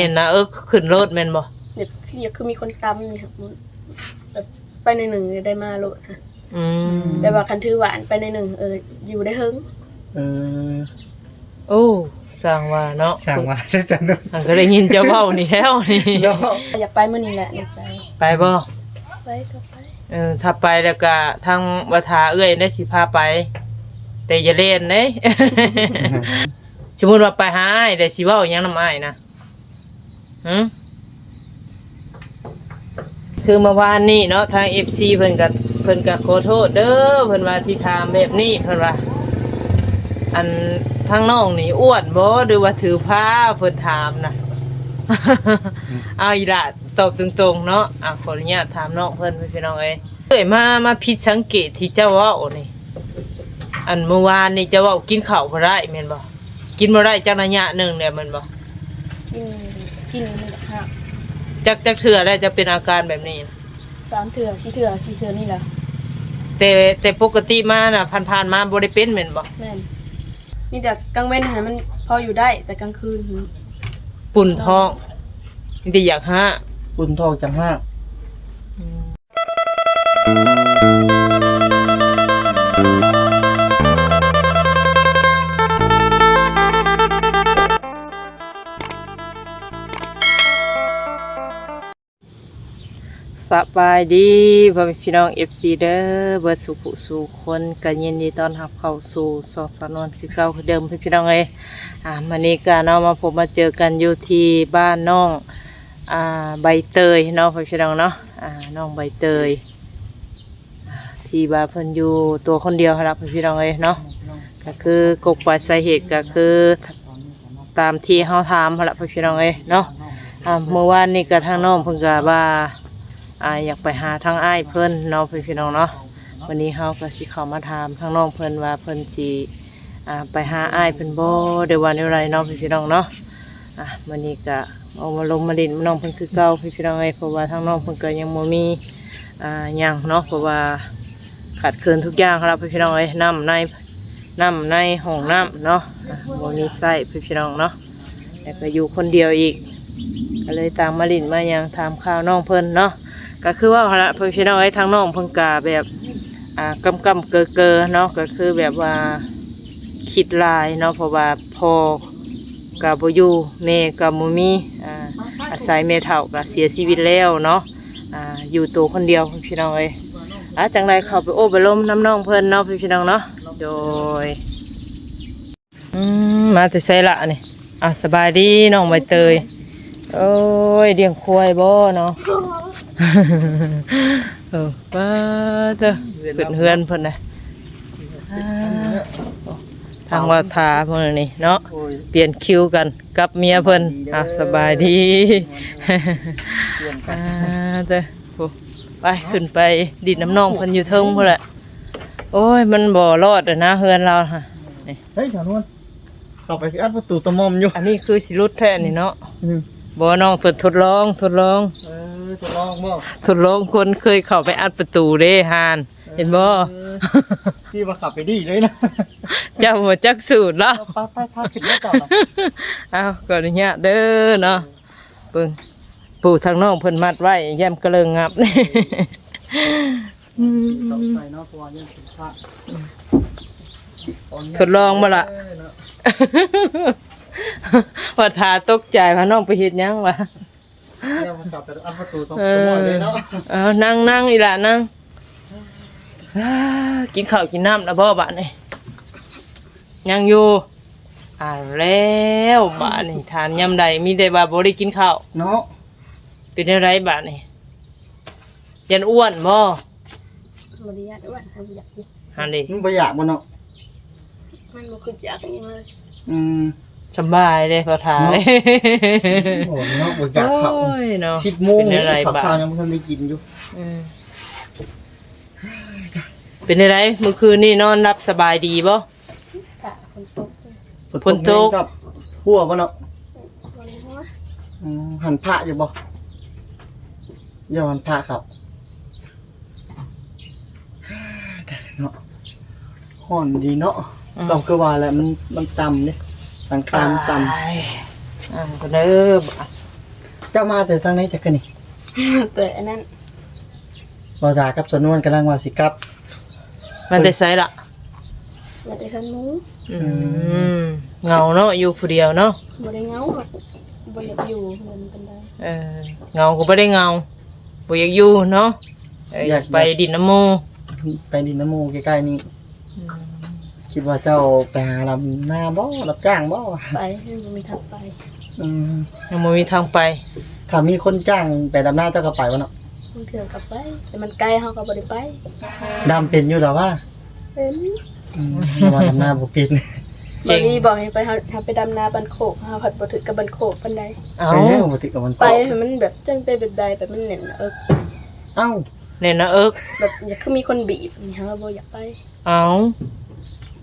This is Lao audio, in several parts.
ເຫັນນະ ເອີ ຂຶ້ນໂລດແມ່ນບໍ່? ແບບຄື ຄືມີຄົນຕຳນີ້ ແບບໄປໜ້ອຍໜຶ່ງໄດ້ມາໂລດ. ອືມ ແບບວ່າຄັນຖືຫວານໄປໜ້ອຍໜຶ່ງ ເອີ ຢູ່ໄດ້ເຖິງ. ເອີ ໂອ້ ຊ່າງວ່າເນາະ ຊ່າງວ່າ ຊັ້ນເນາະ. ອັນກໍໄດ້ຍິນເຈົ້າເວົ້ານີ້ແລ້ວນີ້ເນາະ. ຢາກໄປມື້ນີ້ແຫຼະ ຢາກໄປ. ໄປບໍ່? ໄປກໍໄປ. ເອີ ຖ້າໄປແລ້ວກໍທາງວ່າຖ້າເອື້ອຍໄດ້ຊິພາໄປ ແຕ່ຢ່າແລ່ນເດ້. ສົມມຸດວ່າໄປຫາອ້າຍ ແລ້ວຊິເວົ້າຫຍັງນຳອ້າຍນະ? ຫື? ຄືເມື່ອວານນີ້ເນາະ ທາງເອັຟຊີເພິ່ນກໍ ເພິ່ນກໍຂໍໂທດເດີ ເພິ່ນວ່າຊິຖາມແບບນີ້ ເພິ່ນວ່າ ອັນ ທາງນ້ອງນີ້ອ້ວນບໍ່ ຫຼືວ່າຖືພາ ເພິ່ນຖາມນະ. ອືມ ເອົາອີ່ຫຼ້າຕອບຕົງໆເນາະ. ອາ ຂໍອະນຸຍາດຖາມນ້ອງເພິ່ນ ພີ່ນ້ອງເອີຍ ເອີຍ ມາ ມາຜິດສັງເກດທີ່ເຈົ້າເວົ້ານີ້. ອັນ ເມື່ອວານນີ້ເຈົ້າເວົ້າກິນເຂົ້າບໍ່ໄດ້ແມ່ນບໍ່? ກິນບໍ່ໄດ້ຈັກໄລຍະໜຶ່ງແລ້ວແມ່ນບໍ່? ກິນ ກິນມັນກໍຮາກ. ຈັກ ຈັກເທື່ອແລ້ວຈະເປັນອາການແບບນີ້? ສາມເທື່ອ ສີ່ເທື່ອ ສີ່ເທື່ອນີ້ແຫຼະ. ແຕ່ ແຕ່ປົກກະຕິມານະ ຜ່ານໆມາບໍ່ໄດ້ເປັນແມ່ນບໍ່? ແມ່ນ. ມີແຕ່ກາງເວັນຫັ້ນມັນພໍຢູ່ໄດ້ ແຕ່ກາງຄືນຫັ້ນ ປຸ້ນທ້ອງ ມີແຕ່ຢາກຮາກ ປຸ້ນທ້ອງຈັກຮາກ. ອືມ ສະບາຍດີພໍ່ແມ່ພີ່ນ້ອງເອັຟຊີເດີ ເບິດສູ່ຜູ້ສູ່ຄົນ ກໍຍິນດີຕ້ອນຮັບເຂົ້າສູ່ຊ່ອງສາວນວນຄືເກົ່າຄືເດີມ ພີ່ນ້ອງເອີຍ. ອາ ມື້ນີ້ກໍເນາະ ມາພົບມາເຈີກັນຢູ່ທີ່ບ້ານນ້ອງ ອາ ໃບເຕີຍເນາະ ພີ່ນ້ອງເນາະ. ອາ ນ້ອງໃບເຕີຍ ທີ່ວ່າເພິ່ນຢູ່ຕົວຄົນດຽວຫັ້ນລະ ພີ່ນ້ອງເອີຍເນາະ. ກໍຄືກົກປາຍສາເຫດກໍຄືຕາມທີ່ເຮົາຖາມຫັ້ນລະ ພີ່ນ້ອງເອີຍເນາະ. ອາ ເມື່ອວານນີ້ກໍທາງນ້ອງເພິ່ນກໍວ່າ ອາ ຢາກໄປຫາທາງອ້າຍເພິ່ນເນາະ ພີ່ນ້ອງເນາະ. ວັນນີ້ເຮົາກໍຊິເຂົ້າມາຖາມທາງນ້ອງເພິ່ນວ່າເພິ່ນຊິ ອາ ໄປຫາອ້າຍເພິ່ນບໍ່ ຫຼືວ່າແນວໃດເນາະ ພີ່ນ້ອງເນາະ. ອາ ມື້ນີ້ກະອອກມາລົມມາຫຼິ້ນນຳນ້ອງເພິ່ນຄືເກົ່າ ພີ່ນ້ອງເອີຍ ເພາະວ່າທາງນ້ອງເພິ່ນກໍຍັງບໍ່ມີ ອາ ຫຍັງເນາະ ເພາະວ່າຂາດເຂີນທຸກຢ່າງແລ້ວ ພີ່ນ້ອງເອີຍ ນ້ຳໃນ ນ້ຳໃນຫ້ອງນ້ຳເນາະ ອາ ບໍ່ມີໃຊ້ ພີ່ນ້ອງເນາະ. ແລ້ວກໍຢູ່ຄົນດຽວອີກ ກໍເລີຍຕ່າງມາຫຼິ້ນມາຫຍັງ ຖາມຂ່າວນ້ອງເພິ່ນເນາະ. ກໍຄືເວົ້າຫັ້ນລະ ພີ່ນ້ອງເອີຍ ທາງນ້ອງເພິ່ນກະແບບ ອາ ກຳໆເກີໆເນາະ ກໍຄືແບບວ່າຄິດຫຼາຍເນາະ ເພາະວ່າພໍ່ກໍບໍ່ຢູ່ ແມ່ກໍບໍ່ມີ ອາ ອາໄສແມ່ເຖົ້າກໍເສຍຊີວິດແລ້ວເນາະ ອາ ຢູ່ໂຕຄົນດຽວ ພີ່ນ້ອງເອີຍ. ອາ ຈັ່ງໃດເຂົ້າໄປໂອ້ໄປລົມນຳນ້ອງເພິ່ນເນາະ ພີ່ນ້ອງເນາະ. ໂດຍ ອືມ ມາແຕ່ໃສລະນີ້? ອາ ສະບາຍດີນ້ອງໃບເຕີຍ. ໂອ້ຍ ລ້ຽງຄວາຍບໍ່ເນາະ? ເອີ ປ້າເຕີ ຂຶ້ນເຮືອນເພິ່ນນະ. ອາ ທາງວ່າຖ້າມື້ນີ້ເນາະ ໂອ້ຍ ປ່ຽນຄິວກັນກັບເມຍເພິ່ນ. ອາ ສະບາຍດີ ປ່ຽນກັນ. ອາ ເຕີ ໂອ້ ໄປ ຂຶ້ນໄປດິນນຳນ້ອງເພິ່ນຢູ່ເທິງພຸ້ນແຫຼະ. ໂອ້ຍ ມັນບໍ່ລອດແລ້ວນະ ເຮືອນລາວຫັ້ນ. ນີ້ ເຮີ້ຍ ສາວນວນ ເຂົ້າໄປຄືອັດປະຕູຕະໝ່ອມຢູ່. ອັນນີ້ຄືຊິຫຼຸດແທ້ນີ້ເນາະ. ອືມ ບໍ່ ນ້ອງເພິ່ນທົດລອງ ທົດລອງ. ເອີ ທົດລອງບໍ່? ທົດລອງ ຄົນເຄີຍເຂົ້າໄປອັດປະຕູເດ້ ຫານ ເອີ ເຫັນບໍ່? ທີ່ວ່າເຂົ້າໄປດີເລີຍນະ ເຈົ້າບໍ່ຈັກສູດເນາະ. ໄປໆ ພາຂຶ້ນເດີເຈົ້ານະ. ເອົາ ຂໍອະນຸຍາດເດີເນາະ. ເອີ ເບິ່ງ ປູທາງນ້ອງເພິ່ນມັດໄວ້ ຢ້ານກະເລີງງັບ. ອືມ ເຂົ້າໃຈເນາະ ເພາະວ່າຍັງເປັນພະ. ອືມ ຂໍອະນຸຍາດ ທົດລອງບໍ່ລະ? ເອີ ເນາະ ວ່າຖ້າຕົກໃຈວ່ານ້ອງໄປເຮັດຫຍັງວະ. ແນວເຂົາໄປອັດປະຕູສອງ ເອີ ຕົວເລີຍເນາະ. ເອົາ ນັ່ງ ນັ່ງອີ່ຫຼ້າ ນັ່ງ. ອາ ກິນເຂົ້າກິນນ້ຳແລ້ວບໍ່ບາດນີ້? ຍັງຢູ່. ອາ ແລ້ວບາດນີ້ ຖາມຍາມໃດມີແຕ່ວ່າບໍ່ໄດ້ກິນເຂົ້າເນາະ. ເປັນແນວໃດບາດນີ້? ຢ້ານອ້ວນບໍ່? ບໍ່ໄດ້ຢ້ານອ້ວນ ຫັ້ນຢາກກິນ ຫັ້ນເດ້. ມັນບໍ່ຢາກບໍ່ເນາະ? ມັນບໍ່ຄືຢາກອີ່ຫຍັງເລີຍ. ອືມ ສະບາຍເດ້ ຂໍທານເນາະ. ໂອ້ຍເນາະ ບໍ່ຢາກເຂົ້າ. ໂອ້ຍເນາະ ສິບໂມງ ເປັນແນວໃດ ເຂົ້າເຊົ້າຍັງບໍ່ທັນໄດ້ກິນຢູ່. ອືມ ເປັນແນວໃດ ມື້ຄືນນີ້ນອນຫຼັບສະບາຍດີບໍ່? ກະຝົນຕົກ. ຝົນຕົກ ຝົນຕົກແຮງຄັບ. ຫົວບໍ່ເນາະ? ບໍ່ໄດ້ຫົວ. ອືມ ຫັນພະຢູ່ບໍ່? ຢ່າຫັ້ນພະຄັບ ເນາະ. ຮ້ອນດີເນາະ. ອືມ ກໍຄືວ່າແຫຼະ ມັນ ມັນຕ່ຳເດ້ ຫຼັງຄາມັນຕ່ຳ. ອາ ກໍເດີ ເຈົ້າມາແຕ່ທາງໃດຈັກຄືນນີ້? ແຕ່ອັນນັ້ນ ບໍ່ສາກັບສານວນກຳລັງວ່າຊິກັບ. ມາແຕ່ໃສລະ? ມາແຕ່ເຮືອນໝູ່. ອືມ ອືມ ເຫງົາເນາະ ຢູ່ຜູ້ດຽວເນາະ. ບໍ່ໄດ້ເຫງົາດອກ ບໍ່ຢາກຢູ່ເຮືອນປານໃດ. ເອີ ເຫງົາກໍບໍ່ໄດ້ເຫງົາ ບໍ່ຢາກຢູ່ເນາະ. ເອີ ຢາກ ຢາກໄປດິນນຳໝູ່ ໄປດິນນຳໝູ່ໃກ້ໆນີ້. ອືມ ຄິດວ່າເຈົ້າໄປຫາດຳນາບໍ່ ຮັບຈ້າງບໍ່? ໄປ ຍັງບໍ່ມີທາງໄປ. ອືມ ຍັງບໍ່ມີທາງໄປ. ຖ້າມີຄົນຈ້າງໄປດຳນາ ເຈົ້າກໍໄປບໍ່ເນາະ? ບາງເທື່ອກໍໄປ ແຕ່ມັນໄກ ເຮົາກໍບໍ່ໄດ້ໄປ. ດຳເປັນຢູ່ລະວະ? ເປັນ. ອືມ ແຕ່ວ່າດຳນາບໍ່ເປັນ. ບາງທີບອກໃຫ້ໄປ ເຮົາ ເຮົາໄປດຳນາບ້ານໂຄກ ເຮົາພັດບໍ່ຖືກກັບບ້ານໂຄກປານໃດ. ເອົ້າ ໄປແລ້ວບໍ່ຖືກກັບບ້ານໂຄກ. ໄປໃຫ້ມັນແບບຈັ່ງໄປແບບໃດ ແບບມັນແໜ້ນໜ້າເອິກ. ເອົ້າ ແໜ້ນໜ້າເອິກ ແບບຢາກ ຄືມີຄົນບີບນີ້ ເຮົາບໍ່ຢາກໄປ. ເອົ້າ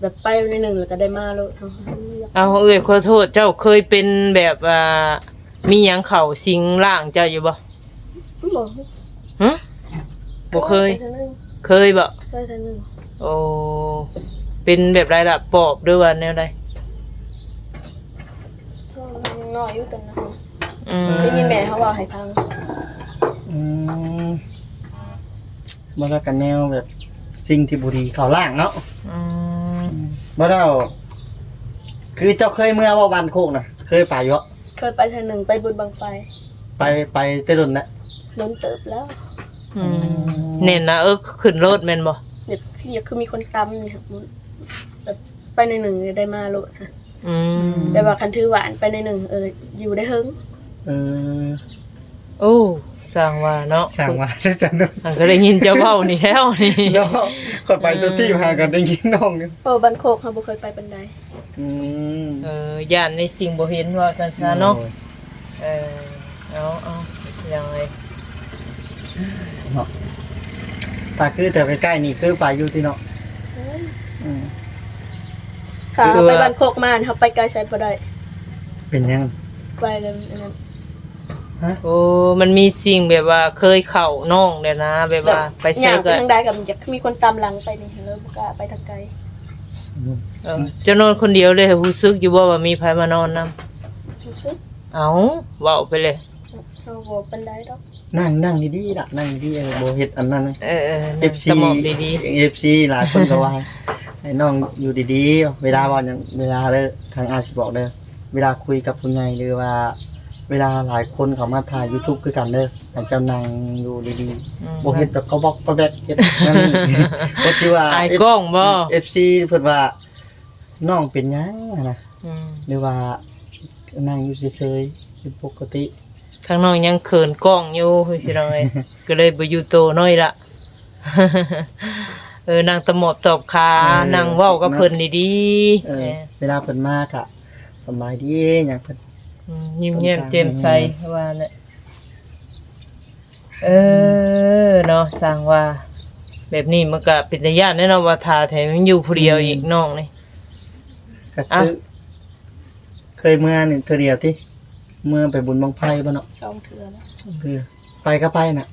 ແບບໄປໜ້ອຍໜຶ່ງແລ້ວກໍໄດ້ມາໂລດ. ເຮົາ ເອົ້າ ເອື້ອຍ ຂໍໂທດ ເຈົ້າເຄີຍເປັນແບບວ່າ ມີຫຍັງເຂົ້າສິງຮ່າງເຈົ້າຢູ່ບໍ່? ບໍ່. ຫຶ? ບໍ່ເຄີຍ. ເຄີຍເທື່ອໜຶ່ງ. ເຄີຍບໍ່? ເຄີຍເທື່ອໜຶ່ງ. ໂອ້ ເປັນແບບໃດລະ? ປອບ ຫຼືວ່າແນວໃດ? ຍັງນ້ອຍຢູ່ຕອນນັ້ນ. ອືມ ໄດ້ຍິນແມ່ເຮົາເວົ້າໃຫ້ຟັງ. ອືມ ບໍ່ ແລ້ວກໍແນວແບບສິ່ງທີ່ບໍ່ດີເຂົ້າຮ່າງເນາະ. ອືມ ບໍ່ ແລ້ວຄືເຈົ້າເຄີຍເມືອບໍ່ບ້ານໂຄກນະ? ເຄີຍໄປຢູ່ບໍ່? ເຄີຍໄປເທື່ອໜຶ່ງ ໄປບຸນບັ້ງໄຟ. ໄປ ໄປແຕ່ດົນແລ້ວ? ດົນເຕີບແລ້ວ. ອືມ ອືມ ແໜ້ນໜ້າເອິກ ຂຶ້ນໂລດແມ່ນບໍ່? ແບບຄື ຄືມີຄົນຕຳນີ້ ແບບໄປໜ້ອຍໜຶ່ງໄດ້ມາໂລດ. ອືມ ແຕ່ວ່າຄັນຖືຫວ່ານໄປໜ້ອຍໜຶ່ງ ເອີ ຢູ່ໄດ້ເຫິງ. ເອີ ໂອ້ ຊ່າງວ່າເນາະ ຊ່າງວ່າ ເຈົ້າເນາະ. ອັນກໍໄດ້ຍິນເຈົ້າເວົ້ານີ້ແລ້ວນີ້ເນາະ. ຂ້ອຍໄປ ເອີ ຕົວທີ່ຫາກໍໄດ້ຍິນນ້ອງ. ເອີ ບ້ານໂຄກເຮົາບໍ່ເຄີຍໄປປານໃດ. ອືມ ເອີ ຢ້ານໃນສິ່ງບໍ່ເຫັນ ວ່າຊັ້ນຊະເນາະ. ໂດຍ ເອີ ເອົາ ເອົາ ເປັນຫຍັງເລີຍເນາະ. ຖ້າຄືແຖວໃກ້ໆນີ້ຄືໄປຢູ່ຕິເນາະ. ອືມ ອືມ ຖ້າເຮົາໄປບ້ານໂຄກມາ ເຮົາໄປໄກໃສບໍ່ໄດ້. ເປັນຫຍັງ? ໄປແລ້ວອັນນັ້ນ. ຮະ? ໂອ້ ມັນມີສິ່ງແບບວ່າເຄີຍເຂົ້ານ້ອງແລ້ວນະ ແບບວ່າ ແບບ ໄປໃສກໍ ຍ່າງໄປທາງໃດກໍຢາກມີຄົນຕາມຫຼັງໄປນີ້ ເລີຍບໍ່ກ້າໄປທາງໄກ. ອືມ ເອີ ເຈົ້ານອນຄົນດຽວເລີຍ ຮູ້ສຶກຢູ່ບໍ່ວ່າມີໃຜມານອນນຳ? ຮູ້ສຶກ. ເອົ້າ ເວົ້າໄປເລີຍ. ເຮົາບໍ່ປານໃດດອກ. ນັ່ງ ນັ່ງດີໆລະ ນັ່ງດີໆ ເອີ ບໍ່ເຮັດອັນນັ້ນ. ເອີໆ ນັ່ງ ເອັຟຊີ ສະໝອບດີໆ ເອັຟຊີຫຼາຍຄົນກໍວ່າໃຫ້ນ້ອງຢູ່ດີໆ ເວລາເວົ້າຫຍັງ ເວລາເດີ ທາງອ້າຍຊິບອກເດີ ເວລາຄຸຍກັບຜູ້ໃຫຍ່ ຫຼືວ່າເວລາຫຼາຍຄົນເຂົ້າມາຖ່າຍຢູທູບຄືກັນເດີ ໃຫ້ເຈົ້ານັ່ງຢູ່ດີໆ. ອືມ ບໍ່ເຮັດແບບກະບອກກະແບກ ເຮັດນັ້ນນີ້ ເພິ່ນຊິວ່າ ອາຍກ້ອງບໍ່? ເອັຟ ເອັຟຊີເພິ່ນວ່າ ນ້ອງເປັນຫຍັງຫັ້ນນະ? ອືມ ຫຼືວ່ານັ່ງຢູ່ເສີຍໆ ເປັນປົກກະຕິ? ທາງນ້ອງຍັງເຂີນກ້ອງຢູ່ພີ່ນ້ອງເອີຍ ກໍເລີຍບໍ່ຢູ່ໂຕໜ້ອຍລະ. ເອີ ນັ່ງຕະໝອບຕອບຄາ ເອີ ນັ່ງເວົ້າກັບເພິ່ນດີໆ. ເອີ ເອີ ເວລາເພິ່ນມາກະສະບາຍດີຫຍັງເພິ່ນ ອືມ ຍິ້ມແຍ້ມແຈ່ມໃສ ເພິ່ນກະວ່າແຫຼະ. ເອີ ເນາະ ຊ່າງວ່າ ແບບນີ້ມັນກະເປັນຕາຢ້ານແດ່ເນາະ ວ່າຖ້າແທ້ມັນຢູ່ຜູ້ດຽວອີກ ອືມ ນ້ອງນີ້. ກໍຄື ອ່ະ ເຄີຍເມືອນີ້ເທື່ອດຽວຕິ? ເມືອໄປບຸນບັ້ງໄຟບໍ່ເນາະ? ສອງເທື່ອແລ້ວ. ສອງເທື່ອ. ໄປກັບໃຜນະ?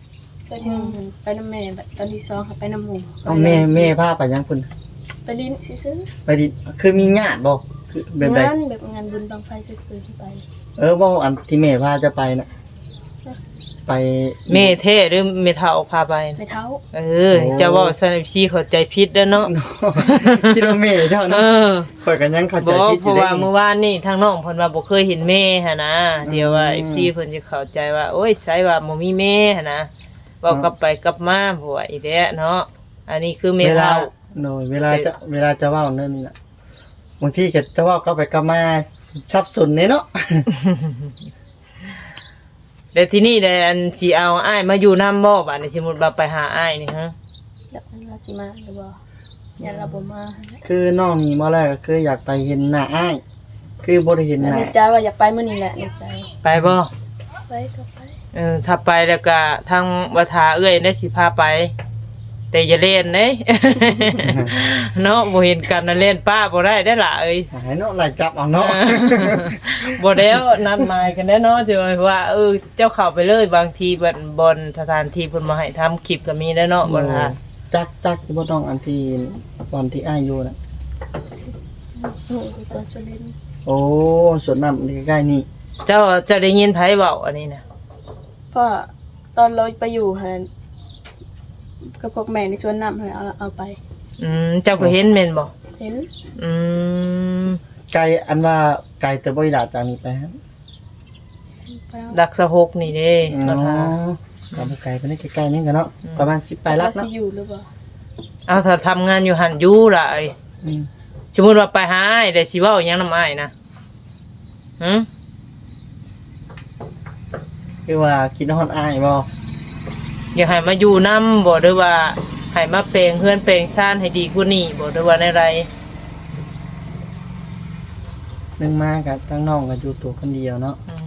ໄປນຳ ໄປນຳແມ່ ບັດຕອນທີສອງ ໄປນຳໝູ່. ເອົາ ແມ່ ແມ່ພາໄປຫຍັງພຸ້ນ? ໄປຫຼິ້ນຊື່ໆ. ໄປຫຼິ້ນ ຄືມີຍາດບໍ່? ຄືແບບໃດ? ງານ ແບບງານບຸນບັ້ງໄຟຄືໆໄປ. ເອີ ເວົ້າອັນທີ່ແມ່ພາເຈົ້າໄປນະ. ໄປ ແມ່ແທ້ຫຼືແມ່ເຖົ້າພາໄປ? ແມ່ເຖົ້າ. ເອີ ໂອ້ ເຈົ້າເວົ້າຊັ້ນ ເອັຟຊີເຂົ້າໃຈຜິດເດ້ເນາະ. ຄິດວ່າແມ່ເຈົ້າເນາະ. ເອີ ຂ້ອຍກໍຍັງເຂົ້າໃຈຜິດຢູ່ເດ້. ບໍ່ ເພາະວ່າມື້ວານນີ້ທາງນ້ອງເພິ່ນວ່າບໍ່ເຄີຍເຫັນແມ່ຫັ້ນນະ. ອືມ ດຽວວ່າເອັຟຊີເພິ່ນຈະເຂົ້າໃຈວ່າ ໂອ້ຍ ໃສວ່າບໍ່ມີແມ່ຫັ້ນນະ. ເວົ້າກັບໄປກັບມາ ເນາະ ບໍ່ວ່າອີແຫຼະເນາະ. ອັນນີ້ຄືແມ່ເຖົ້າ. ໂດຍ ເວລາຈະ ເວລາຈະເວົ້າແນວນີ້ນະ ບາງທີກໍຈະເວົ້າກັບໄປກັບມາສັບສົນເດ້ເນາະ. ແລ້ວທີນີ້ໄດ້ອັນຊິເອົາອ້າຍມາຢູ່ນຳບໍ່? ບາດນີ້ ສົມມຸດວ່າໄປຫາອ້າຍນີ້ ຮະ? ຢາກໃຫ້ລາວຊິມາຫຼືບໍ່? ຢ້ານລາວບໍ່ມາ. ຄືນ້ອງນີ້ມາແລ້ວກໍຄືຢາກໄປເຫັນໜ້າອ້າຍ ຄືບໍ່ໄດ້ເຫັນໜ້າ. ໃນໃຈວ່າຢາກໄປມື້ນີ້ແຫຼະ ໃນໃຈ. ໄປບໍ່? ໄປກໍໄປ. ເອີ ຖ້າໄປແລ້ວກໍທາງວ່າຖ້າເອື້ອຍໄດ້ຊິພາໄປ ແຕ່ຢ່າແລ່ນເດ້ ເນາະ. ບໍ່ເຫັນກັນນະ ແລ່ນປ້າບໍ່ໄດ້ເດ້ຫຼ້າເອີຍ. ໃຫ້ເນາະ ໄລ່ຈັບເອົາເນາະ. ບໍ່ແລ້ວ ນັດໝາຍກັນແລ້ວເນາະ ຈະວ່າ ເອີ ເຈົ້າເຂົ້າໄປເລີຍ. ບາງທີບ່ອນ ບ່ອນສະຖານທີ່ເພິ່ນບໍ່ໃຫ້ທຳຄລິບກໍມີແລ້ວເນາະ. ໂດຍ ບໍ່ຖ້າ ຈັກ ຈັກຢູ່ບໍ່ນ້ອງ ອັນທີ່ ບ່ອນທີ່ອ້າຍຢູ່ນະ? ໂອ້ ສວນສຸລິນ. ໂອ້ ສວນນ້ຳໃກ້ໆນີ້. ເຈົ້າ ເຈົ້າໄດ້ຍິນໃຜເວົ້າອັນນີ້ນະ? ກໍຕອນເຮົາໄປຢູ່ຫັ້ນ ກັບພວກແມ່ໃນສວນນ້ຳຫັ້ນແຫຼະ ເອົາ ເອົາໄປ. ອືມ ເຈົ້າກໍເຫັນແມ່ນບໍ່? ເຫັນ. ອືມ ໄກ ອັນວ່າໄກເຕີບບໍ່ອີ່ຫຼ້າ ຈາກນີ້ໄປຫັ້ນ? ຫຼັກຊາວຫົກນີ້ເດ້. ອໍ ກໍບໍ່ໄກປານໃດ ໃກ້ໆ ນີ້ກໍເນາະ ອືມ ປະມານສິບປາຍຫຼັກເນາະ. ຊິຢູ່ຫຼືບໍ່? ເອົາ ຖ້າທຳງານຢູ່ຫັ້ນຢູ່ຫຼາຍ. ອືມ ສົມມຸດວ່າໄປຫາອ້າຍ ແລ້ວຊິເວົ້າຫຍັງນຳອ້າຍນະ? ຫື? ຄືວ່າຄິດຮອດອ້າຍບໍ່? ຢາກໃຫ້ມາຢູ່ນຳບໍ່ ຫຼືວ່າໃຫ້ມາແປງເຮືອນແປງຊານໃຫ້ດີກວ່ານີ້ບໍ່ ຫຼືວ່າແນວໃດ? ໜຶ່ງມາກໍທາງນ້ອງກໍຢູ່ຕົວຄົນດຽວເນາະ. ອືມ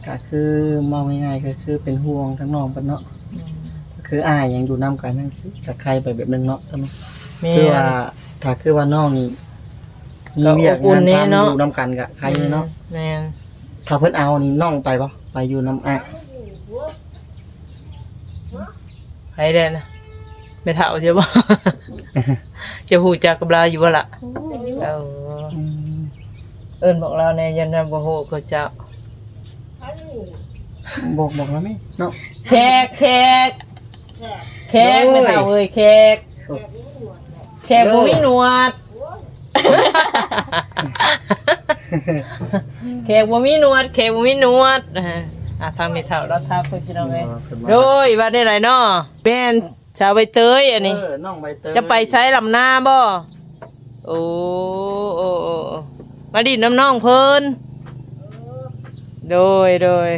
ກໍຄືເວົ້າງ່າຍໆ ກໍຄືເປັນຫ່ວງທາງນ້ອງເພິ່ນເນາະ. ອືມ ກໍຄືອ້າຍຍັງຢູ່ນຳ ກໍຍັງຊິຈະໄຄໄປແບບໜຶ່ງເນາະ. ແມ່ນ ຄືວ່າ ຖ້າຄືວ່ານ້ອງນີ້ ມີວຽກງານທຳ ກໍອົບອຸ່ນແດ່ເນາະ ຢູ່ນຳກັນກະໄຄເນາະ. ອືມ ແມ່ນ. ຖ້າເພິ່ນເອົານີ້ນ້ອງໄປບໍ່? ໄປຢູ່ນຳອ້າຍ. ໃຜແດ່ນະ? ແມ່ເຖົ້າຢູ່ບໍ່? ເຈົ້າຮູ້ຈັກກັບລາວຢູ່ບໍ່ລະ? ຮູ້ຢູ່. ເອີ ອືມ ເອີ້ນບອກລາວແດ່ ຢ້ານລາວບໍ່ຮູ້ຄືເຈົ້າ. ບອກ ບອກລາວແມ່ເນາະ. ແຂກ ແຂກ ແຂກ ໂອ້ຍ ແມ່ເຖົ້າເອີຍ ແຂກ. ແຂກບໍ່ມີໜວດ ແຂກບໍ່ມີໜວດ ແຂກບໍ່ມີໜວດ. ອ່າ ທາງແມ່ເຖົ້າລາວຖາມເພິ່ນ ພີ່ນ້ອງເອີຍ. ອໍ ເພິ່ນວ່າ ໂດຍ ວ່າແນວໃດເນາະ? ແມ່ນສາວໃບເຕີຍອັນນີ້. ເອີ ນ້ອງໃບເຕີຍ. ຈະໄປໃສ ລຳນາບໍ່? ໂອ້ ໂອ້ ໂອ້ ໂອ້ ມາຫຼິ້ນນຳນ້ອງເພິ່ນ. ໂດຍ ໂດຍ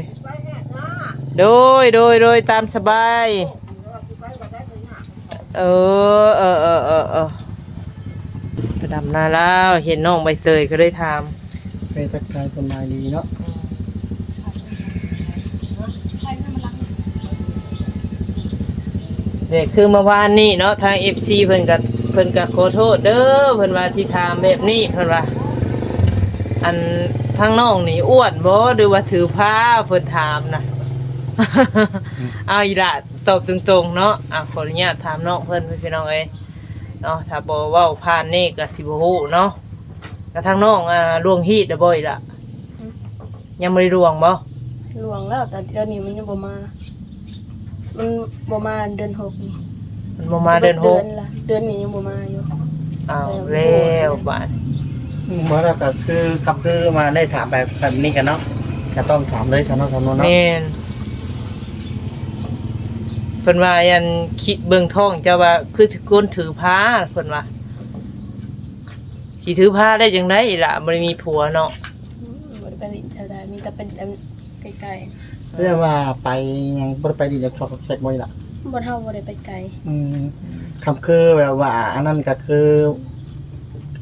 ໂດຍ ໂດຍ ໂດຍ ຕາມສະບາຍ. ເອີ ເອີ ເອີ ເອີ ເອີ ໄປດຳນາລາວ ເຫັນນ້ອງໃບເຕີຍກໍເລີຍຖາມ ໄປທັກທາຍສະບາຍດີເນາະ. ເດ້ ຄືເມື່ອວານນີ້ເນາະ ທາງເອັຟຊີເພິ່ນກໍ ເພິ່ນກໍຂໍໂທດເດີ ເພິ່ນວ່າຊິຖາມແບບນີ້ ເພິ່ນວ່າ ອັນ ທາງນ້ອງນີ້ອ້ວນບໍ່ ຫຼືວ່າຖືພາ ເພິ່ນຖາມນະ. ອືມ ເອົາອີ່ຫຼ້າຕອບຕົງໆເນາະ. ອ່າ ຂໍອະນຸຍາດຖາມນ້ອງເພິ່ນ ພີ່ນ້ອງເອີຍເນາະ ຖ້າບໍ່ເວົ້າຜ່ານນີ້ກໍຊິບໍ່ຮູ້ເນາະ. ແລ້ວທາງນ້ອງ ອ່າ ລ່ວງຮີດແລ້ວບໍ່ອີ່ຫຼ້າ? ຫື? ຍັງບໍ່ໄດ້ລ່ວງບໍ່? ລ່ວງແລ້ວ ແຕ່ດຽວນີ້ມັນຍັງບໍ່ມາ ມັນບໍ່ມາເດືອນຫົກນີ້. ມັນບໍ່ມາເດືອນຫົກ ເດືອນລະ ເດືອນນີ້ຍັງບໍ່ມາຢູ່. ອ້າວ ແລ້ວບາດ ບໍ່ ແລ້ວກໍຄື ກໍຄືມາໄດ້ຖາມໄປແບບນີ້ກັນເນາະ ກໍຕ້ອງຖາມເລີຍຊະເນາະ ສາວນວນເນາະ. ແມ່ນ ເພິ່ນວ່າ ອັນ ຄິດເບິ່ງທ້ອງເຈົ້າວ່າ ຄືຄົນຖືພາ ເພິ່ນວ່າ ຊິຖືພາໄດ້ຈັ່ງໃດອີ່ຫຼ້າ ບໍ່ໄດ້ມີຜົວເນາະ. ອືມ ບໍ່ໄດ້ໄປຫຼິ້ນແຖວໃດ ມີແຕ່ໄປຫຼິ້ນໃກ້ໆ. ແລ້ວວ່າໄປຫຍັງ ບໍ່ໄດ້ໄປຫຼິ້ນຈອກຊອກຈອກແຊກບໍ່ອີ່ຫຼ້າ? ບໍ່ ເຮົາບໍ່ໄດ້ໄປໄກ. ອືມ ຄຳຄືແບບວ່າ ອັນນັ້ນກໍຄື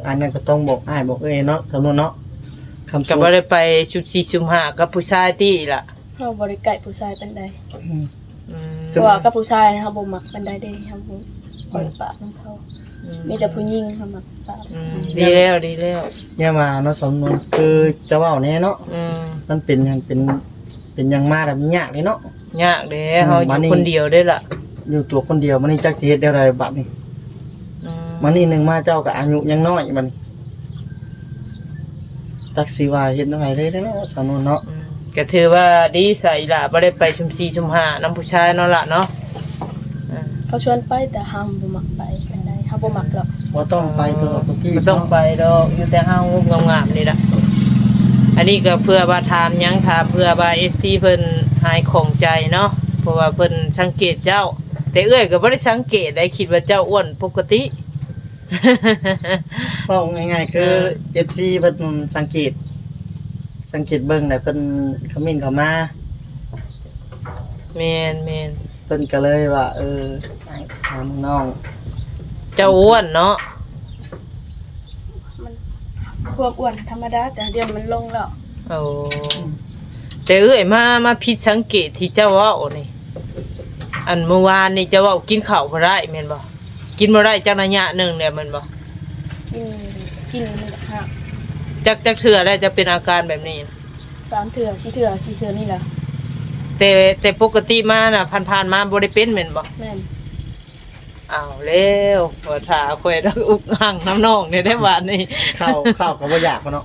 ອັນນັ້ນກໍຕ້ອງບອກອ້າຍບອກເອື້ອຍເນາະ ສາວນວນເນາະ. ຄຳ ກໍບໍ່ໄດ້ໄປຊຸມສີ່ຊຸມຫ້າກັບຜູ້ຊາຍຕິອີ່ຫຼ້າ? ເຮົາບໍ່ໄດ້ໃກ້ຜູ້ຊາຍປານໃດ. ອືມ ອືມ ເພາະວ່າກັບຜູ້ຊາຍເຮົາບໍ່ມັກປານໃດເດ້ ເຮົາບໍ່ ບໍ່ໄດ້ປະນຳເຂົາ. ອືມ ມີແຕ່ຜູ້ຍິງເຮົາມັກປະ. ອືມ ອືມ ດີແລ້ວ ດີແລ້ວ. ຢ່າວ່າເນາະ ສາວນວນ ຄືຈະເວົ້າແນ່ເນາະ. ອືມ ມັນເປັນຫຍັງ ເປັນ ເປັນຫຍັງມາແລ້ວມັນຍາກເດ້ເນາະ. ຍາກເດ້ ອືມ ເຮົາຢູ່ຄົນດຽວເດ້ລະ ຢູ່ຕົວຄົນດຽວ ບາດນີ້ຈັກຊິເຮັດແນວໃດບາດນີ້. ອືມ ມານີ້ໜຶ່ງມາເຈົ້າກໍອາຍຸຍັງນ້ອຍ ບາດນີ້ຈັກຊິວ່າເຮັດແນວໃດເດ້ເນາະ ສາວນວນເນາະ. ອືມ ກໍຖືວ່າດີຊະອີ່ຫຼ້າ ບໍ່ໄດ້ໄປຊຸມສີ່ຊຸມຫ້ານຳຜູ້ຊາຍເນາະລະເນາະ. ເອີ ເຂົາຊວນໄປ ແຕ່ເຮົາບໍ່ມັກໄປປານໃດ ເຮົາບໍ່ມັກດອກ. ບໍ່ຕ້ອງໄປຕົວະ ບໍ່ຕ້ອງໄປດອກ ຢູ່ແຕ່ເຮົາງາມໆນີ້ລະ. ອັນນີ້ກໍເພື່ອວ່າຖາມຫຍັງ ຖາມເພື່ອວ່າເອັຟຊີເພິ່ນຫາຍຂ້ອງໃຈເນາະ ເພາະວ່າເພິ່ນສັງເກດເຈົ້າ ແຕ່ເອື້ອຍກໍບໍ່ໄດ້ສັງເກດໃດ ຄິດວ່າເຈົ້າອ້ວນປົກກະຕິ. ເວົ້າງ່າຍໆ ຄື ເອີ ເອັຟຊີເພິ່ນສັງເກດ ສັງເກດເບິ່ງ ແລ້ວເພິ່ນຄອມເມັນເຂົ້າມາ. ແມ່ນໆ ເພິ່ນກໍເລີຍວ່າ ເອີ ໃຫ້ຖາມນ້ອງ ເຈົ້າອ້ວນເນາະ. ມັນ ພວກອ້ວນທຳມະດາ ແຕ່ດຽວນີ້ມັນລົງແລ້ວ. ໂອ້ ອືມ ແຕ່ເອື້ອຍມາ ມາຜິດສັງເກດທີ່ເຈົ້າເວົ້ານີ້ ອັນເມື່ອວານນີ້ເຈົ້າເວົ້າກິນເຂົ້າບໍ່ໄດ້ແມ່ນບໍ່? ກິນບໍ່ໄດ້ຈັກໄລຍະໜຶ່ງແລ້ວແມ່ນບໍ່? ກິນ ກິນມັນກໍຫັກ. ຈັກ ຈັກເທື່ອແລ້ວຈະເປັນອາການແບບນີ້? ສາມເທື່ອ ສີ່ເທື່ອ ສີ່ເທື່ອນີ້ລະ. ແຕ່ ແຕ່ປົກກະຕິມານະ ຜ່ານໆມາບໍ່ໄດ້ເປັນແມ່ນບໍ່? ແມ່ນ. ເອົາແລ້ວ ວ່າຖ້າຂ້ອຍດອກ ອຸກອັ່ງນຳນ້ອງນີ້ໄດ້ບາດນີ້. ເຂົ້າ ເຂົ້າກໍບໍ່ຢາກເນາະ.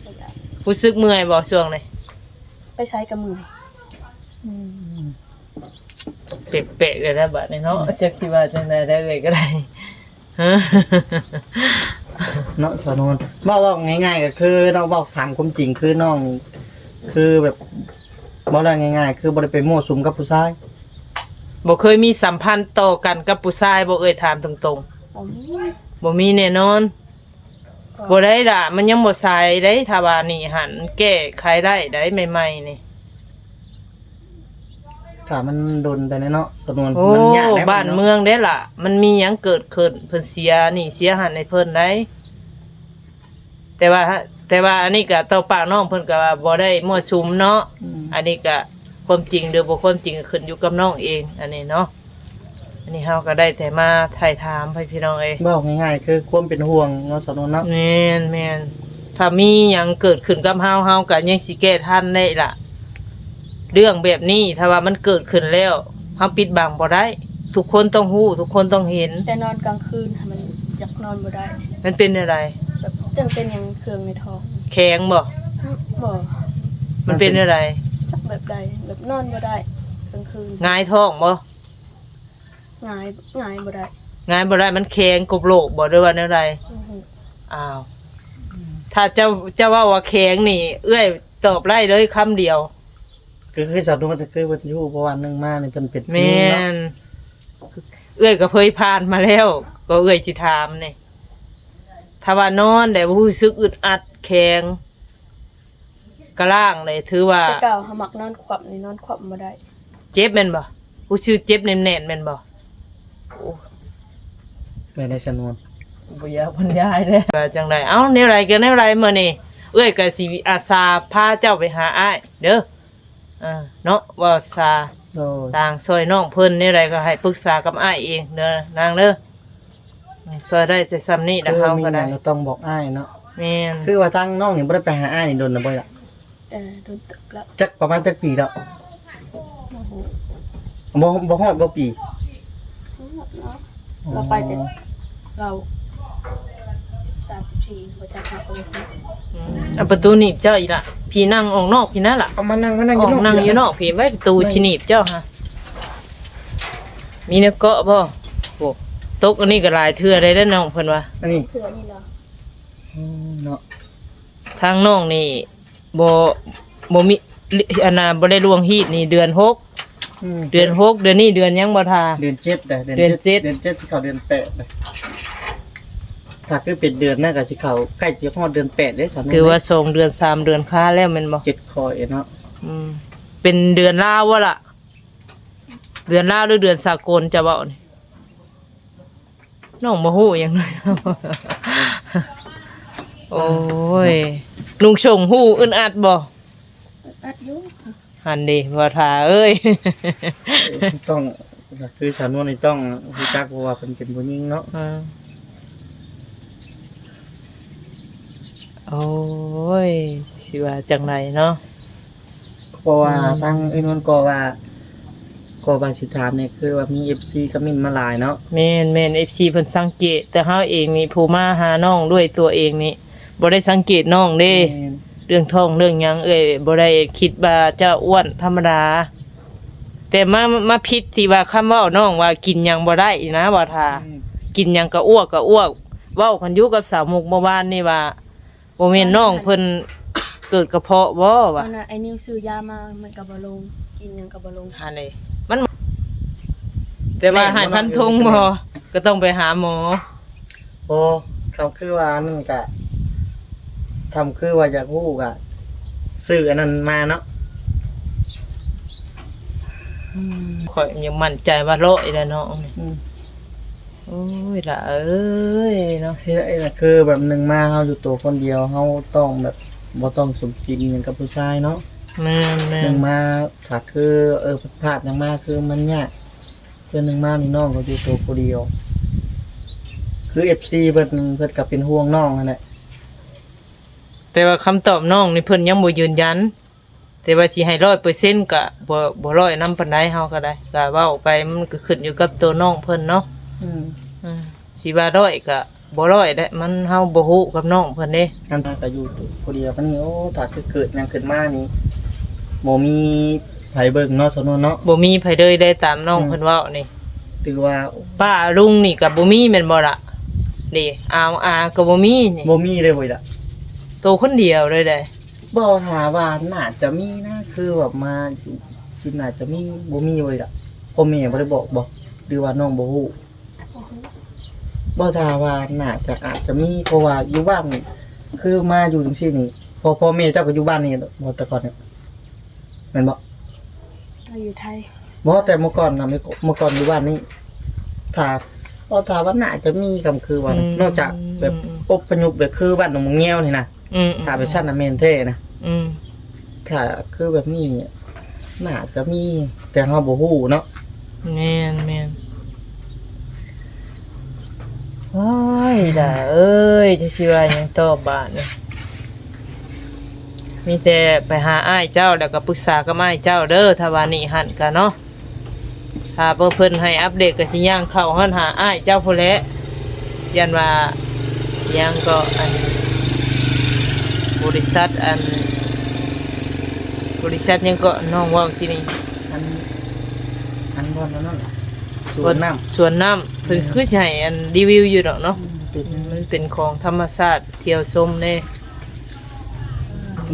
ບໍ່ຢາກ. ຮູ້ສຶກເມື່ອຍບໍ່ຊ່ວງນີ້? ໄປໃສກໍເມື່ອຍ. ອືມ ແປກໆ ແລ້ວບາດນີ້ເນາະ ອືມ ຈັກຊິວ່າຈັ່ງໃດແລ້ວ ເອື້ອຍກໍໄດ້ ເນາະ ສາວນວນ ເວົ້າ ເວົ້າງ່າຍໆ ກໍຄືເນາະ ເວົ້າຕາມຄວາມຈິງ ຄືນ້ອງ ຄືແບບ ເວົ້າແລ້ວງ່າຍໆ ຄືບໍ່ໄດ້ໄປມົ້ວສຸມກັບຜູ້ຊາຍ ບໍ່ເຄີຍມີສຳພັນຕໍ່ກັນກັບຜູ້ຊາຍບໍ່? ເອື້ອຍຖາມຕົງໆ ບໍ່ມີ ບໍ່ມີແນ່ນອນ. ບໍ່ໄດ້ລະ ມັນຍັງບໍ່ສາຍເດ້ ຖ້າວ່ານີ້ຫັ້ນ ແກ້ໄຂໄດ້ໃດ ໃໝ່ໆນີ້ ຖ້າມັນດົນໄປແລ້ວເນາະ ສະນວນ ໂອ້ ມັນຍາກແລ້ວ ບ້ານເມືອງເດ້ລະ ມັນມີຫຍັງເກີດຂຶ້ນ ເພິ່ນເສຍນີ້ເສຍຫັ້ນໃຫ້ເພິ່ນໄດ໋ ແຕ່ວ່າ ແຕ່ວ່າອັນນີ້ກະຕໍ່ປາກນ້ອງເພິ່ນກະວ່າບໍ່ໄດ້ມົ້ວສຸມເນາະ ອືມ ອັນນີ້ກະຄວາມຈິງຫຼືບໍ່ຄວາມຈິງ ກໍຂຶ້ນຢູ່ກັບນ້ອງເອງ ອັນນີ້ເນາະ. ອັນນີ້ເຮົາກໍໄດ້ແຕ່ມາຖ່າຍຖາມໃຫ້ພີ່ນ້ອງເອີຍ ເວົ້າງ່າຍໆ ຄືຄວາມເປັນຫ່ວງເນາະ ສາວນວນເນາະ ແມ່ນໆ ຖ້າມີຫຍັງເກີດຂຶ້ນກັບເຮົາ ເຮົາກໍຍັງຊິແກ້ທັນໄດ້ລະ ເລື່ອງແບບນີ້ ຖ້າວ່າມັນເກີດຂຶ້ນແລ້ວ ເຮົາປິດບັງບໍ່ໄດ້ ທຸກຄົນຕ້ອງຮູ້ ທຸກຄົນຕ້ອງເຫັນ ແຕ່ນອນກາງຄືນຫັ້ນມັນຢາກນອນບໍ່ໄດ້ ມັນເປັນແນວໃດ? ແບບຈັ່ງເປັນຫຍັງເຄື່ອງໃນທ້ອງ ແຂງບໍ່? ບໍ່ ມັນເປັນແນວໃດ? ຈັກແບບໃດ ແບບນອນບໍ່ໄດ້ກາງຄືນ ຫງາຍທ້ອງບໍ່? ຫງາຍ ຫງາຍບໍ່ໄດ້ ຫງາຍບໍ່ໄດ້ ມັນແຂງກົບໂລກບໍ່ ຫຼືວ່າແນວໃດ? ອືຮຶ ອ້າວ ຖ້າເຈົ້າ ເຈົ້າເວົ້າວ່າແຂງນີ້ ເອື້ອຍຕອບໄດ້ເລີຍຄຳດຽວ ກໍຄືສາວນວນ ກໍຄືວ່າທີ່ຮູ້ ເພາະວ່າໜຶ່ງມານີ້ເພິ່ນເປັນຜູ້ຍິງເນາະ ແມ່ນ ເອື້ອຍກໍເຄີຍຜ່ານມາແລ້ວ ກໍເອື້ອຍຊິຖາມນີ້ ຖ້າວ່ານອນແລ້ວຮູ້ສຶກອຶດອັດແຂງ ກະລ້າງເດ້ ຖືວ່າ ແຕ່ເກົ່າເຮົາມັກນອນຂວັບນີ້ ນອນຂວັບບໍ່ໄດ້ ເຈັບແມ່ນບໍ່? ຮູ້ສຶກເຈັບແໜ້ນໆ ແມ່ນບໍ່? ໂອ້ ແມ່ນໄດ໋ສະນວນ ບໍ່ຢາກບັນຍາຍເດ້ ວ່າຈັ່ງໃດ? ເອົ້າ ແນວໃດກໍແນວໃດ ມື້ນີ້ເອື້ອຍກໍຊິອາສາພາເຈົ້າໄປຫາອ້າຍເດີ ເອີ ເນາະ ເວົ້າສາ ໂດຍ ຕ່າງຊ່ອຍນ້ອງເພິ່ນ ແນວໃດກໍໃຫ້ປຶກສາກັບອ້າຍເອງເດີນາງເດີ ຊ່ອຍໄດ້ແຕ່ຊ່ຳນີ້ລະ ເຮົາກໍໄດ້ ມີຫຍັງກໍຕ້ອງບອກອ້າຍເນາະ ແມ່ນ ຄືວ່າທາງນ້ອງນີ້ບໍ່ໄດ້ໄປຫາອ້າຍນີ້ດົນແລ້ວບໍ່ລະ? ເອີ ດົນເຕີບແລ້ວ ຈັກປະມານຈັກປີແລ້ວ? ບໍ່ຮູ້ ບໍ່ ບໍ່ຮອດບໍ່ປີ ຮອດເນາະ ອໍ ລາວໄປແຕ່ລາວສິບສາມ ສິບສີ່ ບໍ່ຈັກເຮົາກໍບໍ່ຮູ້ ອືມ ເອົາປະຕູໜີບເຈົ້າອີກລະ ພີ້ນັ່ງອອກນອກພີ້ນັ້ນລະ ເອົາມານັ່ງ ມານັ່ງຢູ່ນອກ ອອກນັ່ງຢູ່ນອກພີ້ ໄວ້ປະຕູຊິໜີບເຈົ້າຫາ ມີແນວເກາະບໍ່? ໂອ້ ຕົກອັນນີ້ກໍຫຼາຍເທື່ອໄດ້ເດີນ້ອງເພິ່ນວ່າ ອັນນີ້ ເທື່ອນີ້ລະ ອືມ ເນາະ ທາງນ້ອງນີ້ ບໍ່ ບໍ່ມີ ອັນນ່າ ບໍ່ໄດ້ລ່ວງຮີດນີ້ເດືອນຫົກ ອືມ ເດືອນຫົກ ເດືອນນີ້ເດືອນຫຍັງບໍ່ທ່າ? ເດືອນເຈັດເດ້ ເດືອນເຈັດ ເດືອນເຈັດ ເດືອນເຈັດຊິເຂົ້າເດືອນແປດເດ້ ຖ້າຄືເປັນເດືອນນັ້ນກໍຊິເຂົ້າ ໃກ້ຊິຮອດເດືອນແປດເດ້ ສາວນວນ ຄືວ່າສອງເດືອນສາມເດືອນຄາແລ້ວແມ່ນບໍ່? ເຈັດຂ້ອຍເນາະ ອືມ ເປັນເດືອນລາວບໍ່ລະ? ເດືອນລາວ ຫຼື ເດືອນສາກົນ ຈະເວົ້ານີ້? ນ້ອງບໍ່ຮູ້ຫຍັງເລີຍ ໂອ້ຍ ລຸງຊົງຮູ້ອຶດອັດບໍ່? ອຶດອັດຢູ່ ຫັ້ນເດ ບໍ່ທ່າເອີຍ ຕ້ອງ ຄືສາວນວນນີ້ຕ້ອງຮູ້ຈັກ ເພາະວ່າເພິ່ນເປັນຜູ້ຍິງເນາະ ອືມ ໂອ້ຍ ຊິວ່າຈັ່ງໃດເນາະ? ເພາະວ່າ ອືມ ທາງເອື້ອຍນວນກໍວ່າ ກໍວ່າຊິຖາມນີ້ ຄືວ່າມີເອັຟຊີຄອມເມັນມາຫຼາຍເນາະ ແມ່ນໆ ເອັຟຊີເພິ່ນສັງເກດ ແຕ່ເຮົາເອງນີ້ ຜູ້ມາຫານ້ອງດ້ວຍຕົວເອງນີ້ ບໍ່ໄດ້ສັງເກດນ້ອງເດ້ ແມ່ນ ເລື່ອງທ້ອງເລື່ອງຫຍັງ ເອື້ອຍບໍ່ໄດ້ຄິດວ່າຈະອ້ວນ ທຳມະດາ ແຕ່ມາ ມາຜິດທີ່ວ່າຄຳເວົ້ານ້ອງວ່າກິນຫຍັງບໍ່ໄດ້ນີ້ນະ ວ່າຖ້າ ອືມ ກິນຫຍັງກໍອ້ວກ ກໍອ້ວກ ເວົ້າກັນຢູ່ກັບສາວມຸກເມື່ອວານນີ້ວ່າ ບໍ່ແມ່ນນ້ອງເພິ່ນເກີດກະເພາະບໍ່ວະ? ຕອນນັ້ນອ້າຍນິວຊື້ຢາມາ ມັນກໍບໍ່ລົງ ກິນຫຍັງກໍບໍ່ລົງ ຫັ້ນເດ ມັນ ແຕ່ວ່າໃຫ້ພັນທຸງບໍ່ ກໍຕ້ອງໄປຫາໝໍ. ບໍ່ ຄຳຄືວ່າອັນນັ້ນກະ ຄຳຄືວ່າຢາກຮູ້ກະ ຊື້ອັນນັ້ນມາເນາະ. ຂ້ອຍຍັງໝັ້ນໃຈວ່າຮ້ອຍແຫຼະເນາະ. ອືມ ໂອ້ຍ ຫຼ້າເອີຍເນາະ ຄືແບບໜຶ່ງມາເຮົາຢູ່ໂຕຄົນດຽວ ເຮົາຕ້ອງແບບບໍ່ຕ້ອງສຸມສິມຫຍັງກັບຜູ້ຊາຍເນາະ. ແມ່ນໆ ໜຶ່ງມາ ຖ້າຄື ເອີ ຜິດພາດຫຍັງມາ ຄືມັນຍາກ ຄືໜຶ່ງມານີ້ນ້ອງກໍຢູ່ໂຕຜູ້ດຽວ ຄືເອັຟຊີເພິ່ນ ເພິ່ນກໍເປັນຫ່ວງນ້ອງຫັ້ນແຫຼະ. ແຕ່ວ່າຄຳຕອບນ້ອງນີ້ເພິ່ນຍັງບໍ່ຢືນຢັນ ແຕ່ວ່າຊິໃຫ້ຮ້ອຍເປີເຊັນກໍບໍ່ ບໍ່ຮ້ອຍນຳປານໃດ ເຮົາກໍໄດ້ ກໍເວົ້າໄປ ມັນກໍຂຶ້ນຢູ່ກັບໂຕນ້ອງເພິ່ນເນາະ. ອືມ ອືມ ຊິວ່າຮ້ອຍກໍບໍ່ຮ້ອຍແຫຼະ ມັນ ເຮົາບໍ່ຮູ້ກັບນ້ອງເພິ່ນເດ້. ອັນ ກໍຢູ່ຜູ້ດຽວປານນີ້ ໂອ້ ຖ້າຄືເກີດຫຍັງຂຶ້ນມານີ້ ບໍ່ມີ ໃຜເບິ່ງເນາະ ສາວນວນເນາະ. ບໍ່ມີໃຜເລີຍເດ້ ຕາມນ້ອງ ອືມ ເພິ່ນເວົ້ານີ້. ຖືວ່າປ້າລຸງນີ້ກໍບໍ່ມີແມ່ນບໍ່ລະ? ເດ້ ອາວ ອາກໍບໍ່ມີນີ້. ບໍ່ມີເລີຍບໍ່ລະ? ໂຕຄົນດຽວເລີຍເດ້. ບໍ່ ຖ້າວ່າໜ້າຈະມີນະ ຄືແບບມາຢູ່ ຊິໜ້າຈະມີ ບໍ່ມີບໍ່ລະ? ພໍ່ແມ່ບໍ່ໄດ້ບອກບໍ່ ຫຼືວ່ານ້ອງບໍ່ຮູ້? ບໍ່ຮູ້. ບໍ່ ຖ້າວ່າໜ້າຈະ ອາດຈະມີ ເພາະວ່າຢູ່ບ້ານນີ້ ຄືມາຢູ່ຈັ່ງຊີ້ນີ້ ພໍ່ ພໍ່ແມ່ເຈົ້າກໍຢູ່ບ້ານນີ້ບໍ່ ແຕ່ກ່ອນນີ້ ແມ່ນບໍ່? ເຮົາຢູ່ໄທ. ບໍ່ ແຕ່ເມື່ອກ່ອນນະ ເມື່ອ ເມື່ອກ່ອນຢູ່ບ້ານນີ້ ຖ້າ ເພາະຖ້າວ່າໜ້າຈະມີກໍຄືວ່າ ອືມ ນອກຈາກແບບ ອືມ ອົບພະຍົບ ແບບຄືບ້ານໜອງມະແງວນີ້ນະ. ອືມ ອືມ ຖ້າໄປຊັ້ນນະແມ່ນແທ້ນະ. ອືມ ຖ້າຄືແບບນີ້ໜ້າຈະມີ ແຕ່ເຮົາບໍ່ຮູ້ເນາະ. ແມ່ນ ແມ່ນ. ໂອ້ຍ ດາເອີຍ ຈະຊິວ່າຫຍັງຕໍ່ບາດນີ້? ມີແຕ່ໄປຫາອ້າຍເຈົ້າ ແລ້ວກໍປຶກສາກັບອ້າຍເຈົ້າເດີ້ ຖ້າວ່ານີ້ຫັ້ນກະເນາະ. ຖ້າເພິ່ນໃຫ້ອັບເດດກໍຊິຍ່າງເຂົ້າຮອດຫາອ້າຍເຈົ້າພຸ້ນແຫຼະ. ຢ້ານວ່າຫຍັງກໍ ອັນ ບໍລິສັດ ອັນ ບໍລິສັດຫຍັງເກາະ ນ້ອງເວົ້າກີ້ນີ້? ອັນ ອັນບ່ອນນັ້ນ ສວນນ້ຳ ສວນນ້ຳ ເພິ່ນ ແມ່ນ ຄືຊິໃຫ້ ອັນ ຣີວິວຢູ່ດອກເນາະ. ອືມ ເປັນ ມັນເປັນຂອງທຳມະຊາດ ທ່ຽວຊົມແດ່.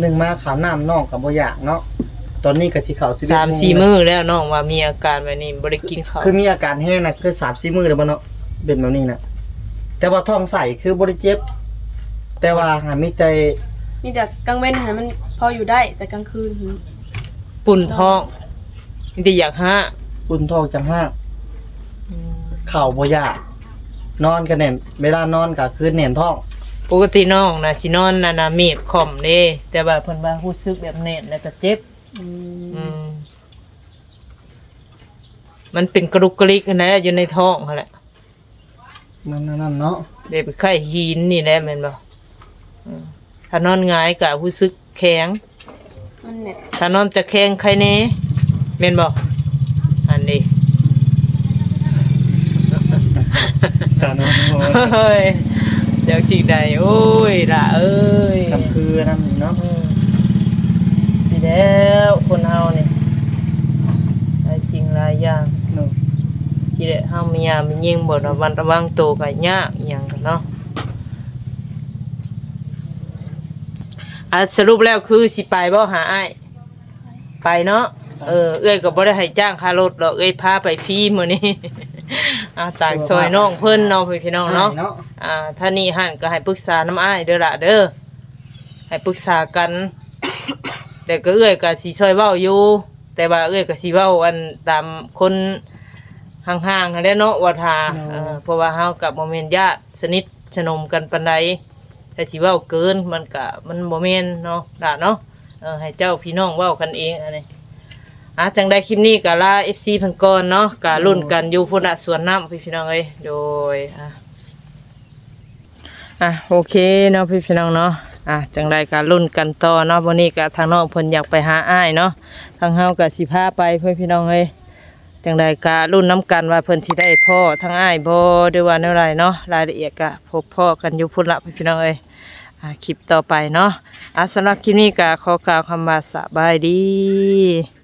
ໜຶ່ງມາ ຂ້າວນ້ຳນ້ອງກໍບໍ່ຢາກເນາະ. ຕອນນີ້ກໍຊິເຂົ້າສິບເອັດ ສາມສີ່ ໂມງແລ້ວ ມື້ແລ້ວ ນ້ອງວ່າມີອາການແບບນີ້ ບໍ່ໄດ້ກິນເຂົ້າ. ຄືມີອາການແຮງນະ ຄືສາມສີ່ ມື້ແລ້ວບໍ່ເນາະ ເປັນແບບນີ້ນະ? ແຕ່ວ່າທ້ອງໃສຄືບໍ່ໄດ້ເຈັບ ແຕ່ວ່າຫາມີແຕ່ ມີແຕ່ກາງເວັນຫັ້ນມັນພໍຢູ່ໄດ້ ແຕ່ກາງຄືນຫັ້ນ ປຸ້ນທ້ອງ ມີແຕ່ຢາກຮ້າ ປຸ້ນທ້ອງຈັກຮ້າ. ອືມ ເຂົ້າບໍ່ຢາກ ນອນກໍແໜ້ນ ເວລານອນກໍຄືແໜ້ນທ້ອງ. ປົກກະຕິນ້ອງນະຊິນອນອັນນະ ເມບຄ່ອມເດ້ ແຕ່ວ່າເພິ່ນວ່າຮູ້ສຶກແບບແໜ້ນແລ້ວກໍເຈັບ. ອືມ ອືມ ມັນເປັນກະລຸກກະລິກຫັ້ນແຫຼະ ຢູ່ໃນທ້ອງຫັ້ນແຫຼະ. ມັນອັນນັ້ນເນາະ ແບບຄ້າຍຫີນນີ້ແຫຼະແມ່ນບໍ່? ອືມ ຖ້ານອນຫງາຍກໍຮູ້ສຶກແຂງ ມັນແໜ້ນ ຖ້ານອນຕະແຄງໄຄແດ່ ແມ່ນບໍ່? ອັນນີ້ ສາວນ້ອຍ ໂອ້ຍ ຈັກຊິໄດ້ ໂອ້ຍ ຫຼ້າເອີຍ ກຳຄືອັນນັ້ນເນາະ. ອືມ ຊິແລ້ວ ຄົນເຮົານີ້ ຫຼາຍສິ່ງຫຼາຍຢ່າງເນາະ ຊິໄດ້ ເຮົາແມ່ຍ່າແມ່ຍິງບໍ່ລະມັດລະວັງໂຕກໍຍາກ ອີ່ຫຍັງກໍເນາະ. ອ່າ ສະຫຼຸບແລ້ວຄືຊິໄປບໍ່ຫາອ້າຍ? ໄປເນາະ. ເອີ ເອື້ອຍກໍບໍ່ໄດ້ໃຫ້ຈ້າງຄ່າລົດດອກ ເອື້ອຍພາໄປຟຣີມື້ນີ້. ອ່າ ຕາກຊ່ອຍນ້ອງເພິ່ນເນາະ ພີ່ນ້ອງເນາະ. ອ່າ ຖ້ານີ້ຫັ້ນກໍໃຫ້ປຶກສານຳອ້າຍເດີລະເດີ ໃຫ້ປຶກສາກັນ ແລ້ວກໍເອື້ອຍກໍຊິຊ່ອຍເວົ້າຢູ່ ແຕ່ວ່າເອື້ອຍກໍຊິເວົ້າອັນຕາມຄົນຫ່າງໆຫັ້ນແຫຼະເນາະ ວ່າຖ້າ ເອີ ເພາະວ່າເຮົາກໍບໍ່ແມ່ນຍາດສະໜິດສະໜົມກັນປານໃດ ຖ້າຊິເວົ້າເກີນມັນກະ ມັນບໍ່ແມ່ນເນາະຫຼ້າເນາະ. ເອີ ໃຫ້ເຈົ້າພີ່ນ້ອງເວົ້າກັນເອງອັນນີ້. ອ່າ ຈັ່ງໃດຄລິບນີ້ກະລາເອັຟຊີເພິ່ນກ່ອນເນາະ ກະລຸ້ນກັນຢູ່ພຸ້ນລະ ສວນນ້ຳ ພີ່ນ້ອງເອີຍ. ໂດຍ ອ່າ ອ່າ ໂອເຄເນາະ ພີ່ນ້ອງເນາະ. ອ່າ ຈັ່ງໃດກະລຸ້ນກັນຕໍ່ເນາະ ມື້ນີ້ກະທາງນ້ອງເພິ່ນຢາກໄປຫາອ້າຍເນາະ ທາງເຮົາກະຊິພາໄປ ພີ່ນ້ອງເອີຍ. ຈັ່ງໃດກະລຸ້ນນຳກັນວ່າເພິ່ນຊິໄດ້ພໍ້ທາງອ້າຍບໍ່ ຫຼືວ່າແນວໃດເນາະ. ລາຍລະອຽດກະພົບພໍ້ກັນຢູ່ພຸ້ນລະ ພີ່ນ້ອງເອີຍ. ອ່າ ຄລິບຕໍ່ໄປເນາະ. ອ່າ ສຳລັບຄລິບນີ້ກະຂໍກ່າວຄຳວ່າສະບາຍດີ.